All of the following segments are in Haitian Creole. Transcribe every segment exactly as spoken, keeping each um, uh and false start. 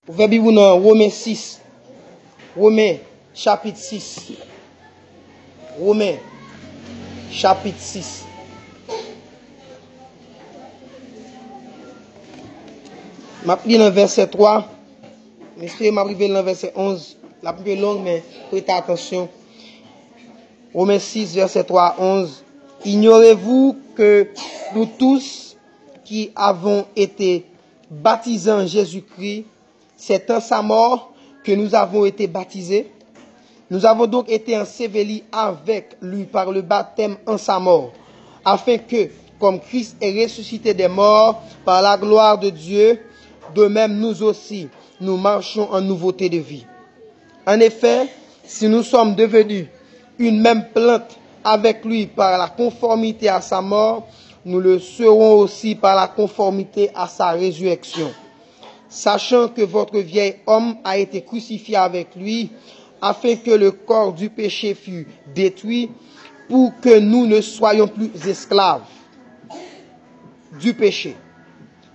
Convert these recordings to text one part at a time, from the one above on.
Ouvè Bib ou nan Women sis. Women, chapit sis. Women, chapit sis. M ap li nan vèsè twa. M espere m ap rive nan vèsè onz. L ap enpe long, men prete atansyon. Romains six, verset trois à onze. Ignorez-vous que nous tous qui avons été baptisés en Jésus-Christ, c'est en sa mort que nous avons été baptisés? Nous avons donc été ensevelis avec lui par le baptême en sa mort, afin que, comme Christ est ressuscité des morts par la gloire de Dieu, de même nous aussi, nous marchons en nouveauté de vie. En effet, si nous sommes devenus une même plante avec lui par la conformité à sa mort, nous le serons aussi par la conformité à sa résurrection. Sachant que votre vieil homme a été crucifié avec lui, afin que le corps du péché fût détruit, pour que nous ne soyons plus esclaves du péché.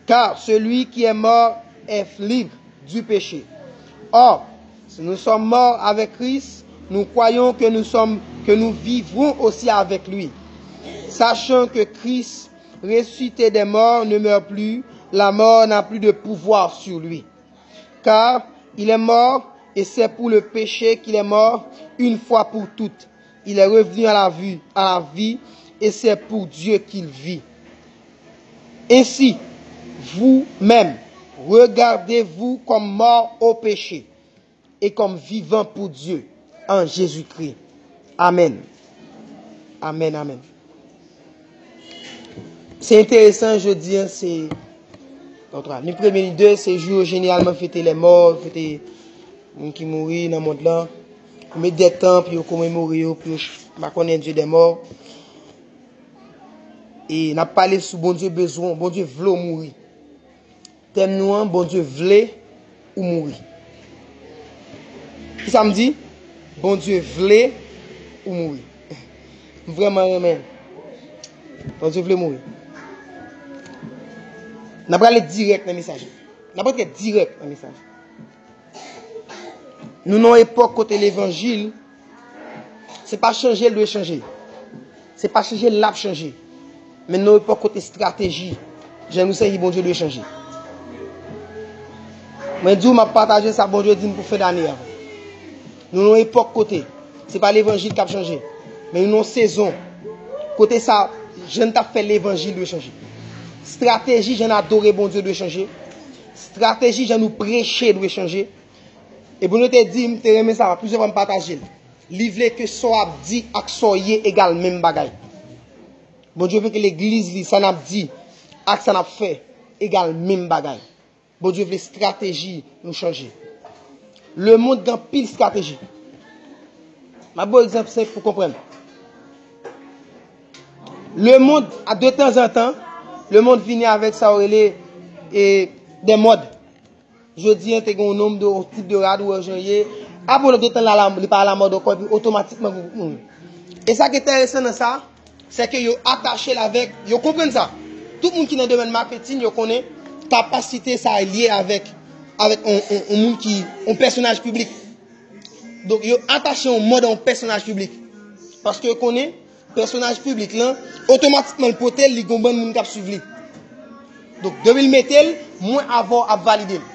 Car celui qui est mort est libre du péché. Or, si nous sommes morts avec Christ, nous croyons que nous sommes, que nous vivrons aussi avec lui. Sachant que Christ, ressuscité des morts, ne meurt plus, la mort n'a plus de pouvoir sur lui. Car il est mort, et c'est pour le péché qu'il est mort, une fois pour toutes. Il est revenu à la vie, à la vie, et c'est pour Dieu qu'il vit. Ainsi, vous-même, regardez-vous comme mort au péché et comme vivant pour Dieu en Jésus-Christ. Amen. Amen, amen. Se enteresan, jodi a, se, ni premye, ni de, se jou yo jeneralman fete lè mò, fete moun ki mouri nan mond lan. Yo met de tan pou yo komemore yo, pou yo ch-, makonnen Dye dè mò. E n ap pale sou Bondye bezwen, Bondye vle w mouri. Tèm nou an, Bondye vle ou mouri. Kisa m di? Bondye vle ou mouri. M vrèman renmen. Bondye vle mouri. N ap prale dirèk nan mesaj. N ap antre dirèk nan mesaj. Nou nan yon epòk kote levanjil, se pa chanje l dwe chanje. Se pa chanje l ap chanje. Men nou nan yon epòk kote estrateji, jan nou sèvi Bondye dwe chanje. Mwen di w, m ap pataje sa Bondye di m pou fen dane a. Nou nan yon epòk kote se pa levanjil k ap chanje, men nou nan yon sezon kote sa, jan n t ap fè levanjil dwe chanje. Estrateji jan n adore Bondye dwe chanje. Estrateji jan nou preche dwe chanje. E Bondye te di m, te renmen sa, plizyè fwa m pataje l. Li vle ke sa w ap di ak sa w ye egal menm bagay. Bondye vle ke legliz li, sa n ap di ak sa n ap fè, egal menm bagay. Bondye vle estrateji nou chanje. Lemonn gen anpil estrateji. M ap ba w egzanp senp pou w konprann. Lemonn, a de tanzantan, lemonn vini avèk sa yo rele, e, de mòd. Jodi a, te gen yon nonm de, yon tip de rad, ou wè jan l ye. Apre yon lòt de tan, la, la, li pa alamòd ankò, epi otomatikman, moun. E sa ki enteresan nan sa, se ke yo atache l avèk, yo konprann sa. Tout moun ki nan domèn maketin, yo konnen kapasite sa lye avèk, avèk yon, yon, yon moun ki, yon pèsonaj piblik. Donk, yo atache yon mòd a yon pèsonaj piblik. Paske yo konnen, pèsonaj piblik lan, otomatikman l pote l, li gon bann moun k ap swiv li. Donk, depi l mete l, mwen avè w ap valide l.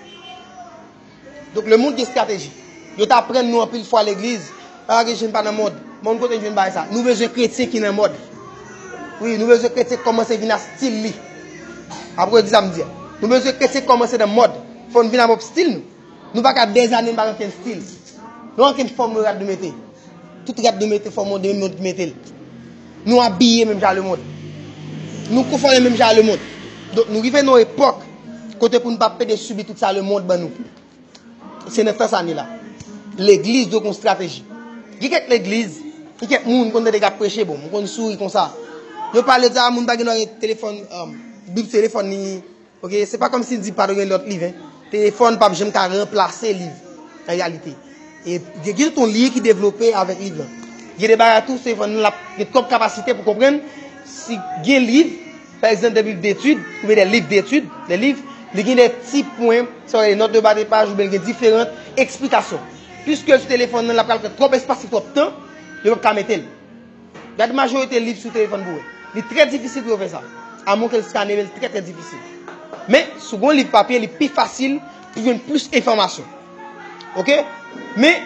Donk, lemonn gen estrateji. Yo t aprann nou anpil fwa legliz, pa gen jèn pa nan mòd. Bon, kote n jwenn bagay sa? Nou bezwen kretyen ki nan mòd. Wi, nou bezwen kretyen k kòmanse vin ak stil li. Apre, di sa m di a. Nou bezwen kretyen k kòmanse nan mòd. Fò n vin avè stil nou. Nou pa ka dèzane n pa gen okenn stil. Nou okenn fòm rad nou mete. Tout rad nou mete, fòm nou de menm nou mete l. Nou abiye menm jan lemonn. Nou konfòme menm jan lemonn. Donk, nou rive nan yon epòk kote pou n pa pede sibi tout sa lemonn ban nou. Se nan tan sa n ye la. Legliz dwe gon estrateji. Gen kèk legliz, gen kèk moun konn tande k ap preche, bon, m konn souri konsa. Yo pale de sa, moun pa gen dwa gen telefòn, um, Bib telefòn li, oke, se pa kòmsi n di pa dwe gen lòt liv, en. Telefòn p ap janm ka ranplase liv, an reyalite. E gen, gen tout yon liy ki devlope avèk liv lan. Gen de bagay tou, se telefòn nan l ap gen twòp kapasite pou konprann. Si gen liv, pa egzanp, de liv detid, oubyen de liv detid, de liv, Li gen de ti pwen, sa yo rele note de bas de page, oubyen li gen diferan eksplikasyon. Piske l sou telefòn nan, l ap pral pran twòp espas e twòp tan, yo p ap ka mete l. Gade majorite liv sou telefòn pou wè. Li trè difisil pou yo fè sa. Amwen ke l skane, men l trè, trè difisil. Men, si w gen yon liv papye, li pi fasil pou jwenn plis enfòmasyon. Oke? Men,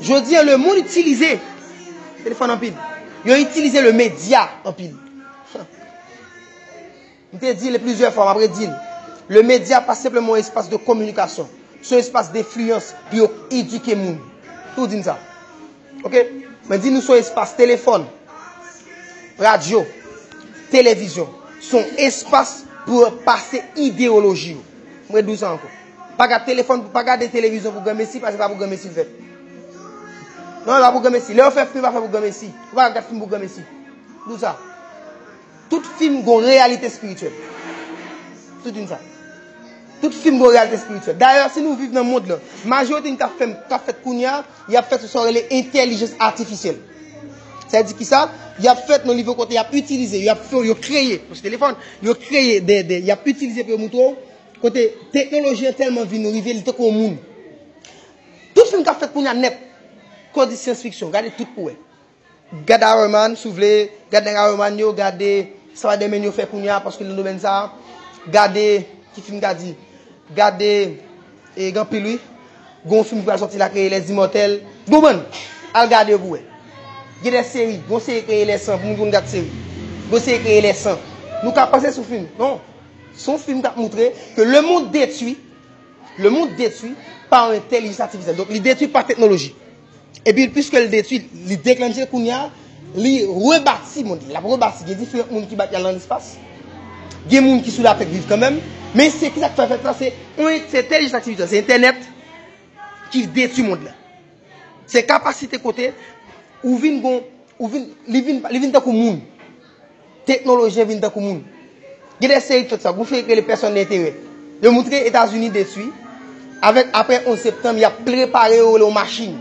jodi a, lemonn itilize telefòn anpil. Yo itilize lemedya anpil. M te di l plizyè fwa, m ap redi l. Lemedya pa senpleman yon espas de kominikasyon. Se yon espas denfliyans pou yo edike moun. Tou di m sa. Oke? Mwen di nou se yon espas telefòn, radyo, televizyon. Se yon espas pou yo pase ideyoloji yo. Mwen di w sa ankò. Pa gade telefòn, pa gade televizyon pou granmesi, paske se pa pou granmesi l fèt. Non, e pa pou granmesi. Lè yo fè fim, e pa fè pou granmesi. Ou pa ka gade fim pou granmesi. Di w sa. Tout fim gon reyalite espirityèl. Tout fim sa. Tout fim gon reyalite espirityèl. Dayè, si nou viv nan mond lan, majorite fim k ap fè, k ap fèt kounye a, y ap fèt sou sa yo rele entèlijans atifisyèl. Sa vle di kisa? Y ap fèt nan nivo kote y ap itilize, y ap fè, yo kreye, sou telefòn, yo kreye de, de, y ap itilize pou yo moutre w kote teknoloji an tèlman vin rive, li tankou yon moun. Tout fim k ap fèt kounye a nèt, kote di science fiction, gade tout pou wè. Gade Iron Man, si w vle, gade nèg Iron Man yo, gade Spider-Man yo fè kounye a, paske nan domèn sa a, gade, ki fim m ka di, gade, e, gen anpil wi, gon fim ki pral sòti la, kreye Les Immortels, gon bann, al gade yo pou wè. Gen de seri, gon seri kreye Les Cent, pou moun ki konn gad seri, gon seri kreye Les Cent. Nou ka panse sou fim, non, se yon fim k ap moutre ke lemonn detwi, Lemonn detwi pa yon entèlijans atifisyèl. Donk, li detwi pa teknoloji. Epi, piske l detwi, li deklanche kounye a, li rebati mond lan. L ap rebati. Gen diferan moun ki bat y al nan lespas. Gen moun ki sou latè k viv kanmenm. Men se ki sa k fè fèt la, se yon, se entèlijans atifisyèl, se entènèt ki detwi mond lan. Se kapasite kote ou vin gon, ou vin, li vin, li vin tankou moun. Teknoloji an vin tankou moun. Gen de seri k fèt sa, gon seri k rele pèsòn denterè. Yo moutre Etazini detwi, avèk apre onz septanm, y ap prepare yo rele yon machin.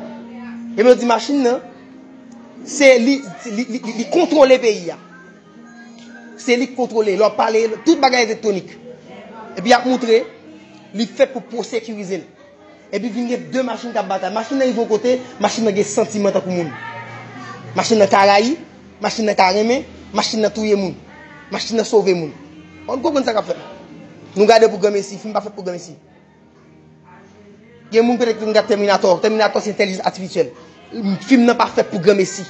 Epi yo di machin nan, se li, li, li, li, li kontwole peyi a. Se li k kontwole, lè w ap pale, tout bagay elektwonik. Epi y ap moutre, li fèt pou pwosekirize l. Epi vin gen de machin k ap batay. Machin nan rive yon kote, machin nan gen santiman tankou moun. Machin nan ka rayi, machin nan ka renmen, machin nan touye moun, machin nan sove moun. Ou konprann sa k ap fèt la? Nou gade pou granmesi, fim pa fèt pou granmesi. Gen moun petèt ki konn gad Terminator. Terminator se entèlijans atifisyèl. Fim nan pa fèt pou granmesi.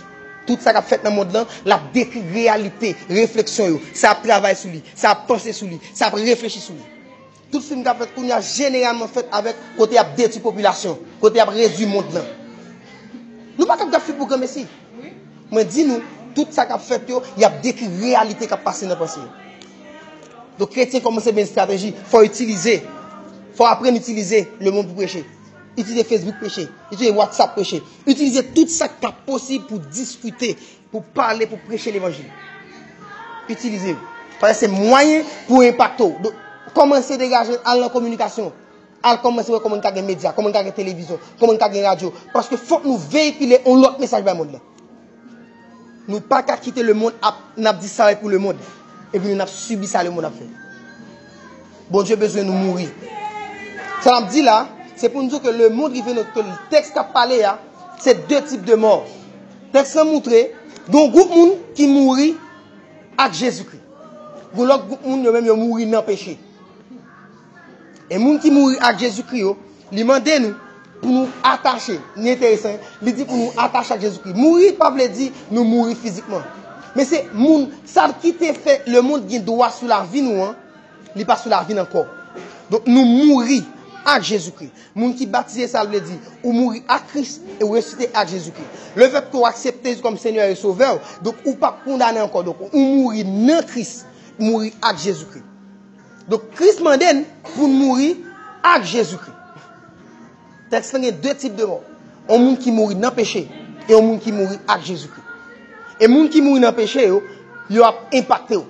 Tout sa k ap fèt nan mond lan, l ap dekri reyalite, refleksyon yo. Sa ap travay sou li, sa ap panse sou li, sa ap reflechi sou li. Tout fim k ap fèt kounye a jeneralman fèt avèk kote y ap detwi popilasyon, kote y ap redwi mond lan. Nou pa kab gad fim pou granmesi. Mwen di nou, tout sa k ap fèt yo, y ap dekri reyalite k ap pase nan panse yo. Donk, kretyen kòmanse gen estrateji, fò itilize, fò aprann itilize lemonn pou preche. Itilize Facebook preche, itilize WhatsApp preche, itilize tout sa k ap posib pou diskite, pou pale, pou preche levanjil. Itilize yo. Paske se mwayen pou enpakte w. Donk, kòmanse degaje, al nan kominikasyon. Al kòmanse wè kòman n ka gen medya, kòman n ka gen televizyon, kòman n ka gen radyo. Paske fòk nou veyikile yon lòt mesaj bay mond lan. Nou pa ka kite lemonn ap, n ap di sa e pou lemonn. Epi nou n ap sibi sa lemonn ap fè. Bondye bezwen nou mouri. Sa n ap di la, se pou n di w ke lemonn rive nan tèks k ap pale a, se de tip de mò. Tèks lan moutre, gen yon gwoup moun ki mouri ak Jezikri. Gen lòt gwoup moun, yo menm, yo mouri nan peche. E moun ki mouri ak Jezikri yo, li mande nou pou nou atache. Li enteresan, li di pou nou atache ak Jezikri. Mouri pa vle di nou mouri fizikman. Men se moun, sa ki te fè lemonn gen dwa sou lavi nou an, li pa sou lavi n ankò. Donk nou mouri ak Jezikri. Moun ki batize, sa l vle di, ou mouri ak Kris e ou resisite ak Jezikri. Lefètke w aksepte Jezi kòm Senyè e Sovè w, donk ou p ap kondane ankò. Donk ou mouri nan Kris, mouri ak Jezikri. Donk, Kris mande n pou n mouri ak Jezikri. Tèks lan gen de tip de mò. Yon moun ki mouri nan peche e yon moun ki mouri ak Jezikri. E moun ki mouri nan peche yo, yo ap enpakte w.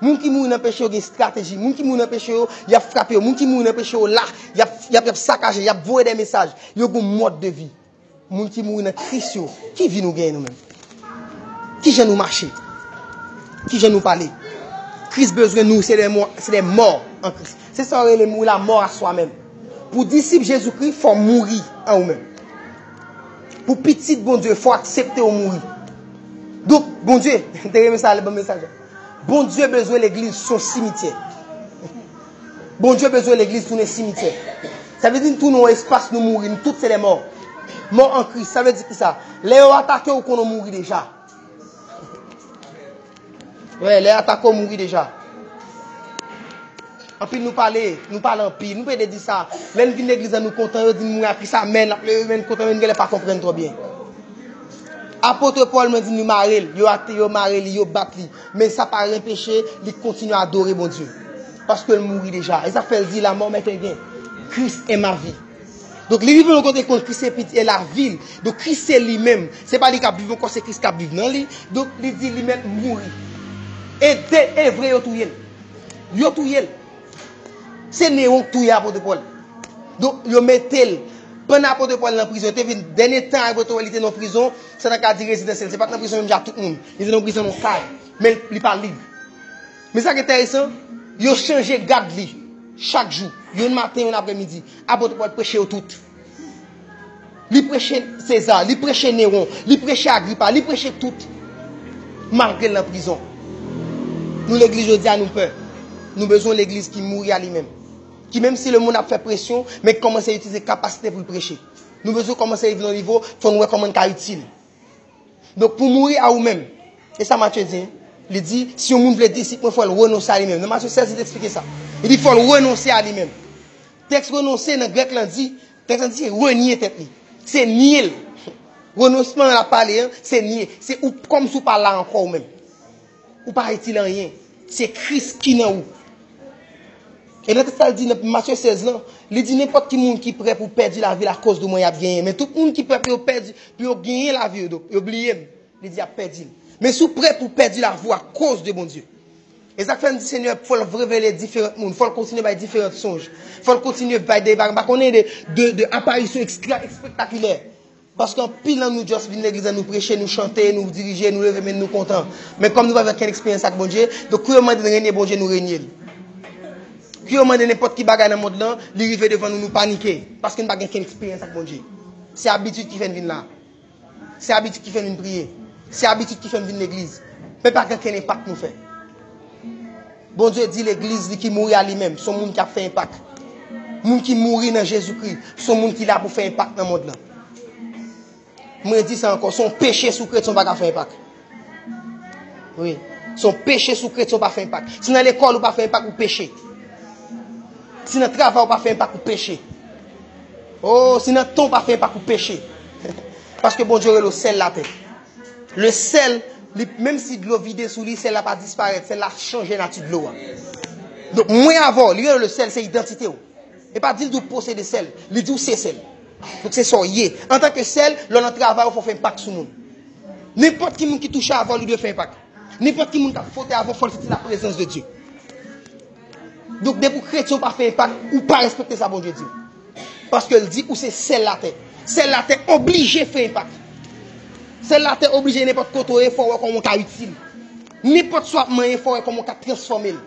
Moun ki mouri nan peche yo gen estrateji. Moun ki mouri nan peche yo, y ap frape yo. Moun ki mouri nan peche yo la, y ap, y ap, y ap sakaje, y ap voye de mesaj. Yo gen yon mòd de vi. Moun ki mouri nan Kris yo, ki vi nou genyen nou menm? Kijan nou mache? Kijan nou pale? Kris bezwen nou, se de mò, se de mò an Kris. Se sa yo rele mouri, la mort à soi-même. Pou disip Jezikri, fò w mouri an ou menm. Pou pitit Bondye, fò w aksepte w mouri. Donk, Bondye, m te renmen sa, ban mesaj la. Bondye bezwen legliz, se yon simityè. Bondye bezwen legliz tounen simityè. Sa vle di n tounen yon espas nou mouri, nou tout se de mò. Mò an Kris, sa vle di ki sa? Lè yo atake w, ou konnen w mouri deja. Wi, lè y atake w, mouri deja. Anpil nou pale, nou pale anpil, nou plede di sa. Lè n vin legliz la, nou kontan, yo di n mouri a Kris, amèn, n ap leve men n kontan, men n genlè pa konprann twò byen. Apot Pòl, mwen di n li mare l, yo ate, yo mare li, yo bat li. Men sa pa anpeche li kontinye adore Bondye. Paske l mouri deja. E sa fè l di, la mort m'est gain. Christ est ma vie. Donk, li rive yon kote konn Kris se piti e lavi l. Donk, Kris se li menm. Se pa li k ap viv ankò, se Kris k ap viv nan li. Donk, li di li mèt mouri. E de, e vre, yo touye l. Yo touye l. Se Newon k touye apot Pòl. Donk, yo mete l. Pandan apot Pòl nan prizon, yo te vin dènye tan apot Pòl, li te nan prizon, sa nan ka di rezidansyèl. Se pa t nan prizon menm jan ak tout moun. Li te nan prizon nan kay. Men li pa lib. Men sa k enteresan, yo chanje gad li chak jou. Youn maten, youn aprèmidi. Apot Pòl preche yo tout. Li preche Seza, li preche Newon, li preche Agripa, li preche tout. Malgre l nan prizon. Nou legliz jodi a, nou pè. Nou bezwen yon legliz ki mouri a li menm. Ki menm si lemonn ap fè presyon, men ki kòmanse itilize kapasite pou l preche. Nou bezwen kòmanse rive nan nivo, fò n wè kòman n ka itil. Donk, pou mouri a ou menm, e sa Matye di, li di, si yon moun vle disip mwen, fò l renonse a li menm. Nan Matye sèz, li te eksplike sa. Li di, fò l renonse a li menm. Tèks renonse nan grèk lan di, tèks lan di, se renye tèt li. Se nye l. Renonsman l ap pale an, se nye. Se ou, kòmsi ou pa la ankò ou menm. Ou pa itil anyen. Se Kris ki nan ou. E nan tèks la, li di nan Matye sèz lan, li di, nenpòt ki moun ki prè pou pèdi lavi l akoz de mwen, y ap genyen. Men tout moun ki prè pou yo pèdi, pou yo genyen lavi yo, donk, yo bliye m, li di, y ap pèdi l. Men si w prè pou pèdi lavi w akoz de Bondye. E sa k fè m di Senyè, fò l revele diferan moun, fò l kontinye bay diferan sonj, fò l kontinye bay de, m pa konnen de, de, de aparisyon ekstra, espektakilè. Paske anpil nan nou just vin legliz la, nou preche, nou chante, nou dirije, nou leve men nou kontan. Men kòm nou pa gen okenn eksperyans ak Bondye, donk kou yo mande n renye Bondye, nou renye l. Kou yo mande nenpòt ki bagay nan mond lan, li rive devan nou, nou panike. Paske nou pa gen okenn eksperyans ak Bondye. Se abitid ki fè n vin la. Se abitid ki fè n vin priye. Se abitid ki fè n vin legliz. Men pa gen okenn enpak nou fè. Bondye di legliz li ki mouri a li menm, se yon moun k ap fè enpak. Moun ki mouri nan Jezikri, se yon moun ki la pou fè enpak nan mond lan. Mwen di sa ankò, se yon peche si w kretyen w pa ka fè enpak. Wi. Se yon peche si w kretyen w pa fè enpak. Si nan lekòl ou pa fè enpak, ou peche. Si nan travay ou pa fè enpak, ou peche. Oh, si nan tan ou pa fè enpak, ou peche. Paske Bondye rele w sèl latè. Le sèl, li, menm si dlo vide sou li, sèl la pa disparèt, sèl la chanje nati dlo a. Donk, mwen avè w, li rele w le sèl, se idantite w. E pa di l di w posede sèl, li di w se sèl. Donk, se sa w ye. Antanke sèl, lè w nan travay, ou fò w fè enpak sou moun. Nenpòt ki moun ki touche avè w, li dwe fè enpak. Nenpòt ki moun k ap fwote avè w, fò l santi laprezans de Dye. Donk, depi w kretyen, ou pa fè enpak, ou pa respekte sa Bondye di w. Paske l di ou se sèl latè. Sèl latè oblije fè enpak. Sèl latè oblije, nenpòt kote w ye, fò w wè kòman w ka itil. Nenpòt sa w ap manyen, fò w wè kòman w ka transfòme l.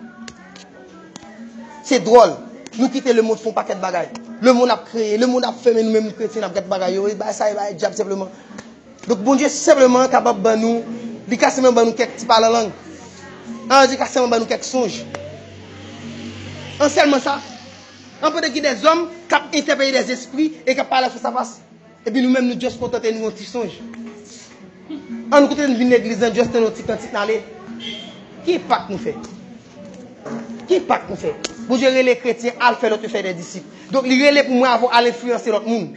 Se dwòl. Nou kite lemonn fè yon pakèt bagay. Lemonn ap kreye, lemonn ap fèmen, nou menm nou kretyen n ap gad bagay yo. E bagay sa, e bagay dyab senpleman. Donk, Bondye senpleman kapab ban nou, li ka senpleman ban nou kèk ti pale an lang. An, li ka senpleman ban nou kèk sonj. An sèlman sa, an pandan gen dèzòm k ap entèpele dèzespri e k ap pale fas a fas. Epi nou menm, nou just kontante nou yon ti sonj. An, nou kontante n vin legliz lan, just tann yon ti kantik n ale. Ki enpak nou fè? Ki enpak nou fè? Bondye rele kretyen al fè lòt yo fè de disip. Donk, li rele pou mwen avè w al enfliyanse lòt moun.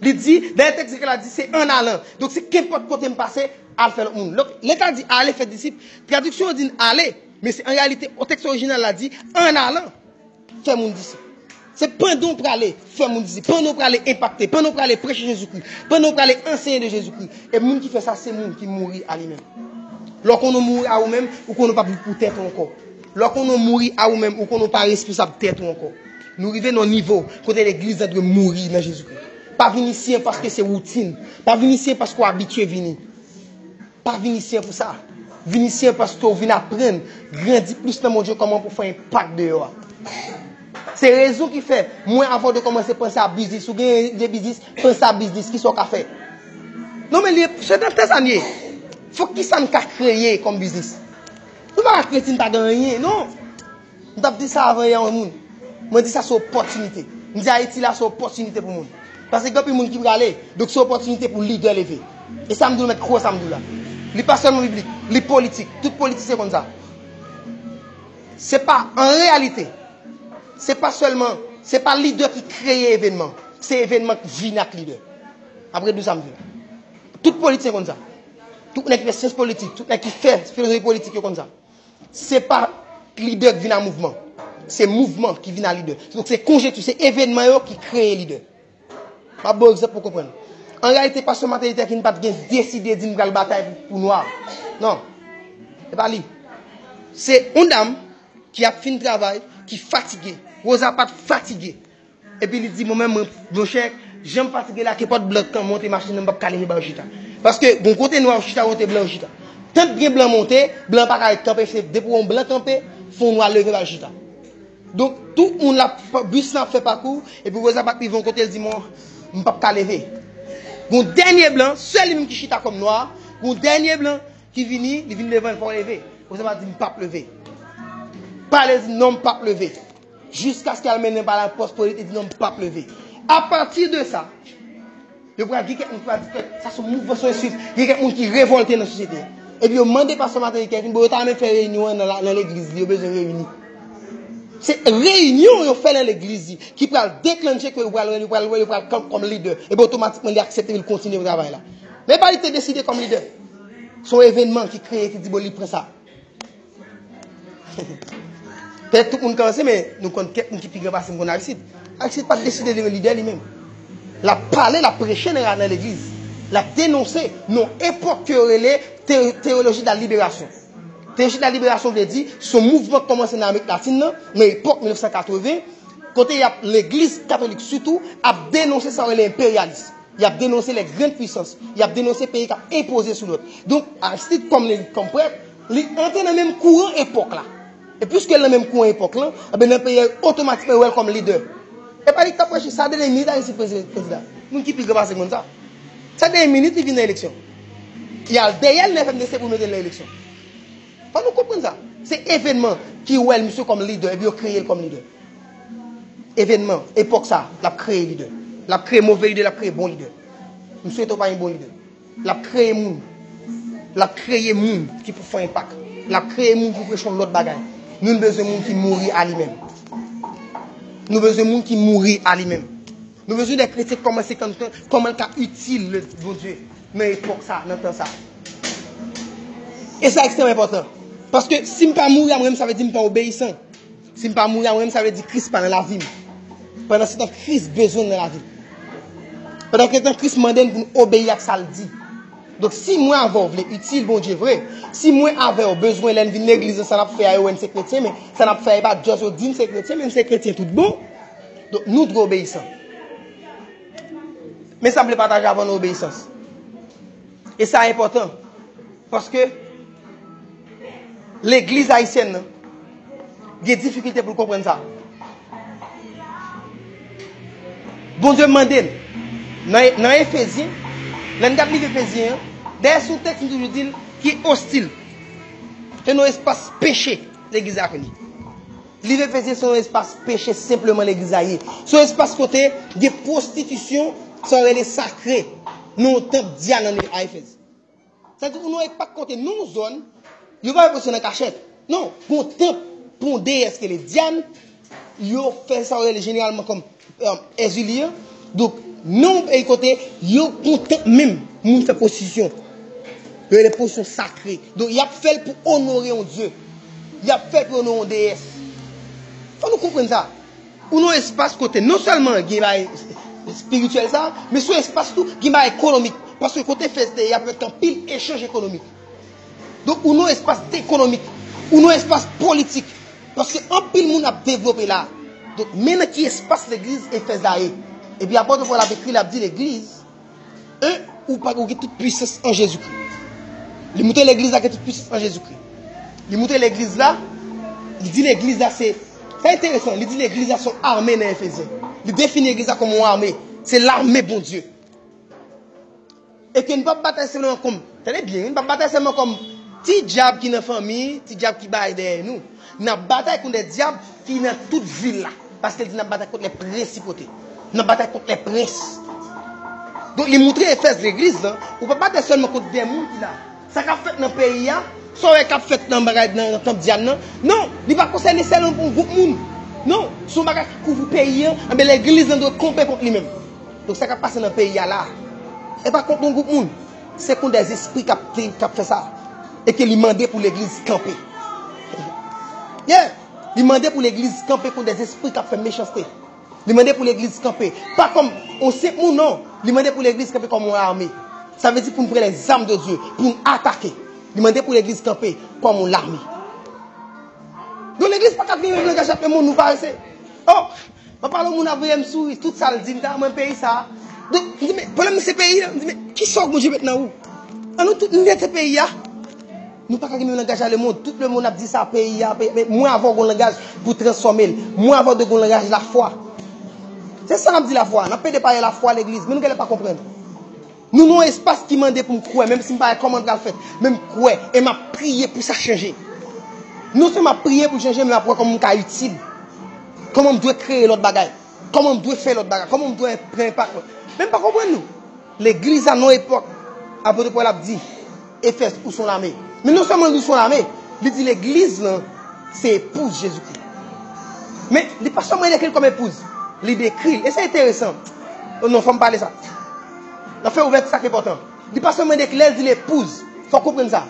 Li di, dayè tèks grèk la di, se an alan. Donk, se kenpòt kote m pase, al fè lòt moun. Donk, lè l ta di ale fè disip, tradiksyon an di n ale, men se an reyalite, o tèks orijinal la di, an alan, fè moun disip. Se pandan w prale, fè moun disip. Pandan w prale enpakte. Pandan w prale preche Jezikri. Pandan w prale ansenye de Jezikri. E moun ki fè sa, se moun ki mouri a li menm. Lè w konnen w mouri a ou menm, ou konnen w p ap viv pou tèt ou ankò. Lè w konnen w mouri a ou menm, ou konnen w pa responsab tèt ou ankò. Nou rive nan yon nivo kote legliz la dwe mouri nan Jezikri. Pa vin isi an paske se woutin. Pa vin isi an paske w abitye vini. Pa vin isi an pou sa. Vin isi an paske w vin aprann, grandi plis nan Bondye, kòman pou fè enpak deyò a. Se rezon ki fè, mwen, avan w te kòmanse panse a biznis, ou gen ide biznis, panse a biznis, kisa w ka fè? Non, men li, se nan tèt sa n ye. Fòk kisa n ka kreye kòm biznis? Nou pa ka kreye si n pa gen anyen, non. M t ap di sa avan yè, yon moun. Mwen di sa se opòtinite. M di Ayiti la se opòtinite pou moun. Paske gen anpil moun ki prale, donk se opòtinite pou lidè leve. E sa m di w, mèt kwè sa m di w la. Li pa sèlman biblik, li politik. Tout politisyen konn sa. Se pa, an reyalite, se pa sèlman, se pa lidè ki kreye evènman. Se evènman ki vini ak lidè. Apre di w sa m di w la. Tout politisyen konn sa. Tout nèg ki fè syans politik, tout nèg ki fè filozofi politik, yo konn sa. Se pa lidè ki vin a mouvman. Se mouvman ki vin a lidè. Donk se konjenkti, se evènman yo ki kreye lidè. M ap ba w egzanp pou w konprann. An reyalite, pastè Martin Luther King pa t gen deside di m pral batay pou, pou nwa. Non. Se pa li. Se yon dam ki ap fin travay, ki fatige. Rosa Parks fatige. Epi li di, mwen menm, mwen, monchè, jan m fatige la, kenpòt blan k monte machin nan, m p ap ka leve ba yo chita. Paske, gon kote nwa yo chita, gon kote blan yo chita. Tank gen blan monte, blan pa ka ret kanpe, se depi yon blan kanpe, fò yon nwa leve ba l chita. Donk, tout moun la, bis la ap fè pakou, epi Rosa Parks rive yon kote, l di, mwen, m p ap ka leve. Gon dènye blan, sèl li menm ki chita kòm nwa, gon dènye blan ki vini, li vin devan l, fò w leve. Rosa Parks di, m p ap leve. Pale di, non, m p ap leve. Jiskaske al mennen pa la pòs polis, li di, non, m p ap leve. Apati de sa, yo pral gen kèk moun ki pral di, kèk, sa se yon mouvman, se yon ensilt. Gen kèk moun ki revòlte nan sosyete a. Epi yo mande pastè Martin Luther King, bon, yo ta renmen fè reyinyon an nan, la- nan legliz li, yo bezwen reyini. Se reyinyon yo fè nan legliz li ki pral deklanche ke yo pral, yo pral, yo pral kanpe kòm lidè. Epi otomatikman li aksepte, li kontinye travay la. Men pa li te deside kòm lidè. Se yon evènman ki kreye, ki di, bon, li pran sa. Petèt tout moun ka ranse, men nou konn kèk moun ki pi gran pase m konn Aristid. Aristid pa t deside vin lidè li menm. L ap pale, l ap preche nan, nan legliz. L ap denonse nan yon epòk ke yo rele te- teyoloji de la liberasyon. Teyoloji de la liberasyon vle di, se yon mouvman k kòmanse nan Amerik Latin nan, nan epòk mil nèf san katreven, kote y ap, legliz katolik sitou, ap denonse sa yo rele enperyalis. Y ap denonse les grandes puissances. Y ap denonse peyi k ap enpoze sou lòt. Donk, Aristide, kòm li, kòm prèt, li antre nan menm kouran epòk la. E piske l nan menm kouran epòk lan, enben, nan peyi a, otomatikman, yo wè l kòm lidè. E pa li k t ap preche, sa dènye minit Aristide prezidan. Moun ki pi gran pase m konn sa. Sa dènye minit li vin nan eleksyon. Y al dèyè l nan F M D C pou mete l nan eleksyon. Fò nou konprann sa. Se evènman ki wè l, misye, kòm lidè, epi yo kreye l kòm lidè. Evènman, epòk sa, l ap kreye lidè. L ap kreye move lidè, l ap kreye bon lidè. M swete w pa yon bon lidè. L ap kreye moun. L ap kreye moun ki pou fè enpak. L ap kreye moun ki pou preche yon lòt bagay. Nou bezwen moun ki mouri a li menm. Nou bezwen moun ki mouri a li menm. Nou bezwen de kretyen ki kòmanse konn kòman l ka itil Bondye nan epòk sa, nan tan sa. E sa ekstrèmman enpòtan. Paske si m pa mouri a mwen menm, sa vle di m pa obeyisan. Si m pa mouri a mwen menm, sa vle di Kris pa nan lavi m. Pandansetan, Kris bezwen m nan lavi m. Pandansetan, Kris mande n pou n obeyi ak sa l di. Donk, si mwen avè w vle itil Bondye vre, si mwen avè w bezwen lè n vin legliz lan, sa n ap fè a, yo wè n se kretyen, men sa n ap fè a, e pa just yo di n se kretyen, men n se kretyen tout bon. Donk, nou dwe obeyisan. Men sa m vle pataje avè w nan obeyisans. E sa enpòtan. Paske legliz ayisyèn nan gen difikilte pou l konprann sa. Bondye mande n, nan, nan Efezyen, lè n gad liv Efezyen an, dayè se yon tèks m toujou di l ki ostil. Se yon espas peche legliz la vini. Liv Efezyen se yon espas peche senpleman legliz la ye. Se yon espas kote gen pwostitisyon, sa yo rele sakre, nan yon tanp dyan nan Efèz. Sa di ou nan epak kote nan yon zòn, yo pa fè pwostitisyon nan kachèt. Non, gon tanp pou yon deyès ki rele Dyan, yo fè sa yo rele jeneralman kòm, um, Èzili an. Donk, nan yon peyi kote yo gon tanp menm, moun fè pwostitisyon. Yo rele pwostitisyon sakre. Donk, y ap fè l pou onore yon dye. Y ap fè l pou onore yon deyès. Fò nou konprann sa. Ou nan espas kote non sèlman gen bagay espirityèl sa, men se yon espas tou gen bagay ekonomik. Paske kote Efèz te ye, y ap fè anpil echanj ekonomik. Donk, ou nan espas ekonomik, ou nan espas politik. Paske anpil moun ap devlope la. Donk, men nan ki espas legliz Efèz la ye. Epi apot Pòl ap ekri, l ap di legliz, en, ou pa, ou gen tout pwisans an Jezikri. Li montre legliz la gen tout pwisans an Jezikri. Li montre legliz la, li di legliz la se Sa enteresan, li di legliz la se yon ame nan Efezyen. Li defini legliz la kòm yon ame. Se lame Bondye. E ke n p ap batay sèlman kòm, tande byen, wi, n p ap batay sèlman kòm ti dyab ki nan fanmi, ti dyab ki bay dèyè nou. N ap batay kont de dyab ki nan tout vil la. Paske l di n ap batay kont lè prensipotè. N ap batay kont lè prens. Donk, li moutre Efèz legliz lan, ou pa batay sèlman kont de moun ki la. Sa k ap fèt nan peyi a, sa w wè k ap fèt nan bagay nan, nan tanp djab nan. Non, li pa konsène sèlman pou yon gwoup moun. Non, se yon bagay ki kouvri peyi a, anben legliz lan dwe kanpe kont li menm. Donk sa k ap pase nan peyi a la, e pa kont yon gwoup moun. Se kont dèzespri k ap, k ap fè sa. E ke li mande pou legliz kanpe. Yeah! Li mande pou legliz kanpe kont dèzespri k ap fè mechanste. Li mande pou legliz kanpe. Pa kòm yon senp moun, non. Li mande pou legliz kanpe kòm yon lame. Sa vle di pou n pran lèzam de Dye, pou n atake. Li mande pou legliz kanpe kòm yon lame. Donk legliz pa ka vin menm langaj ak lemonn, nou parese. Oh, m ap pale moun ap voye m souri, tout sa l di m ta mwen peyi sa. Donk, m di, men, pwoblèm se peyi a. M di, men, ki sa Bondye met nan ou? An nou tout n nèt se peyi a. Nou pa ka gen menm langaj a lemonn. Tout lemonn ap di sa, peyi a, peyi, men mwen avè w gon langaj pou transfòme l. Mwen avè w dwe gon langaj lafwa. Se sa n ap di lafwa. N ap plede pale lafwa legliz, men nou genlè pa konprann. Nou nan yon espas ki mande pou m kwè, menm si m pa wè kòman l pral fèt, men m kwè, e m ap priye pou sa chanje. Non sèlman m ap priye pou l chanje, men m ap wè kòman m ka itil. Kòman m dwe kreye lòt bagay. Kòman m dwe fè lòt bagay. Kòman m dwe pran enpak mwen. Men m pa konprann nou. Legliz la nan epòk, apot Pòl ap di, Efèz, ou se yon lame. Men non sèlman li se yon lame, li di legliz lan se epouz Jezikri. Men li pa sèlman dekri l kòm epouz, li dekri l. E sa enteresan. Oh non, fò m pale sa. Nan fè ouvèti sa ki enpòtan. Li pa sèlman dekri, lè l di l epouz, fò w konprann sa.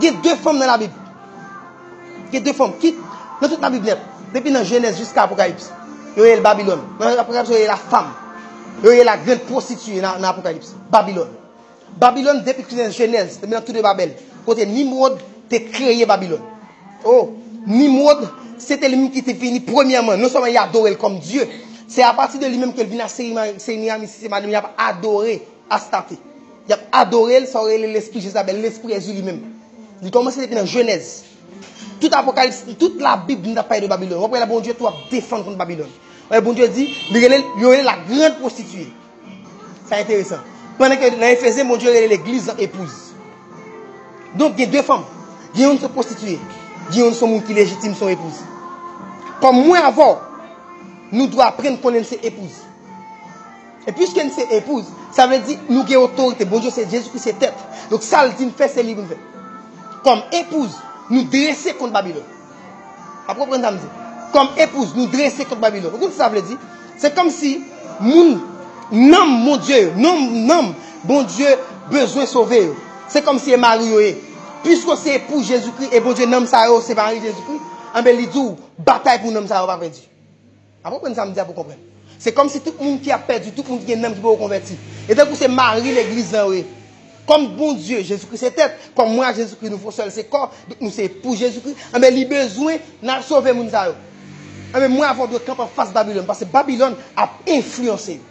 Gen de fanm nan Labib. Gen de fanm ki, nan tout Labib nèt, depi nan Jenèz jiska Apokalips, yo rele l Babilòn. Nan Apokalips, yo rele l la femme. Yo rele l la grande prostituée nan, nan Apokalips. Babilòn. Babilòn, depi nan Jenèz, depi nan Tou de Babèl, kote Nimwòd te kreye Babilòn. Oh, Nimwòd, se te li menm ki te vini premyèman. Non sèlman y adore l kòm dye, se apati de li menm ke l vin a Semiramis, Semiramis, y ap adore Astarte. Y ap adore l, sa yo rele lespri Jezabèl, lespri Ezili menm. Li kòmanse depi nan Jenèz. Tout Apokalips, tout Labib, nou t ap pale de Babilòn. W ap wè la Bondye tou ap defann kont Babilòn. Wè Bondye di, li rele, yo rele la grande prostituée. Sa enteresan. Pandan ke nan Efezyen, Bondye rele legliz lan epouz. Donk, gen de fanm. Gen youn se pwostitiye. Gen youn se moun ki lejitim, se yon epouz. Kòm mwen avè w, nou dwe aprann konnen n se epouz. E piske n se epouz, sa vle di nou gen otorite. Bondye se Jezikri, se tèt. Donk sa l di n fè, se li pou n fè. Kòm epouz, nou drese kont Babilòn. W ap konprann sa m di? Kòm epouz, nou drese kont Babilòn. Ou konn sa sa vle di? Se kòmsi moun, nanm Bondye yo, nanm, nanm Bondye bezwen sove yo. Se kòmsi e mari yo ye. Piske w se epouz Jezikri e Bondye nanm sa yo se mari Jezikri, anben li di w batay pou nanm sa yo pa pèdi. W ap konprann sa m di a pou konprann. Se kòmsi tout moun ki ap pèdi, tout moun ki gen nanm ki poko konvèti. E tankou se mari legliz lan yo ye. Kòm Bondye, Jezikri se tèt, kòm mwen ak Jezikri nou fè yon sèl se kò, donk nou se pou Jezikri, anben li bezwen n al sove moun sa yo. Anben mwen avè w dwe kanpe anfas Babilòn, paske Babilòn ap enfliyanse yo.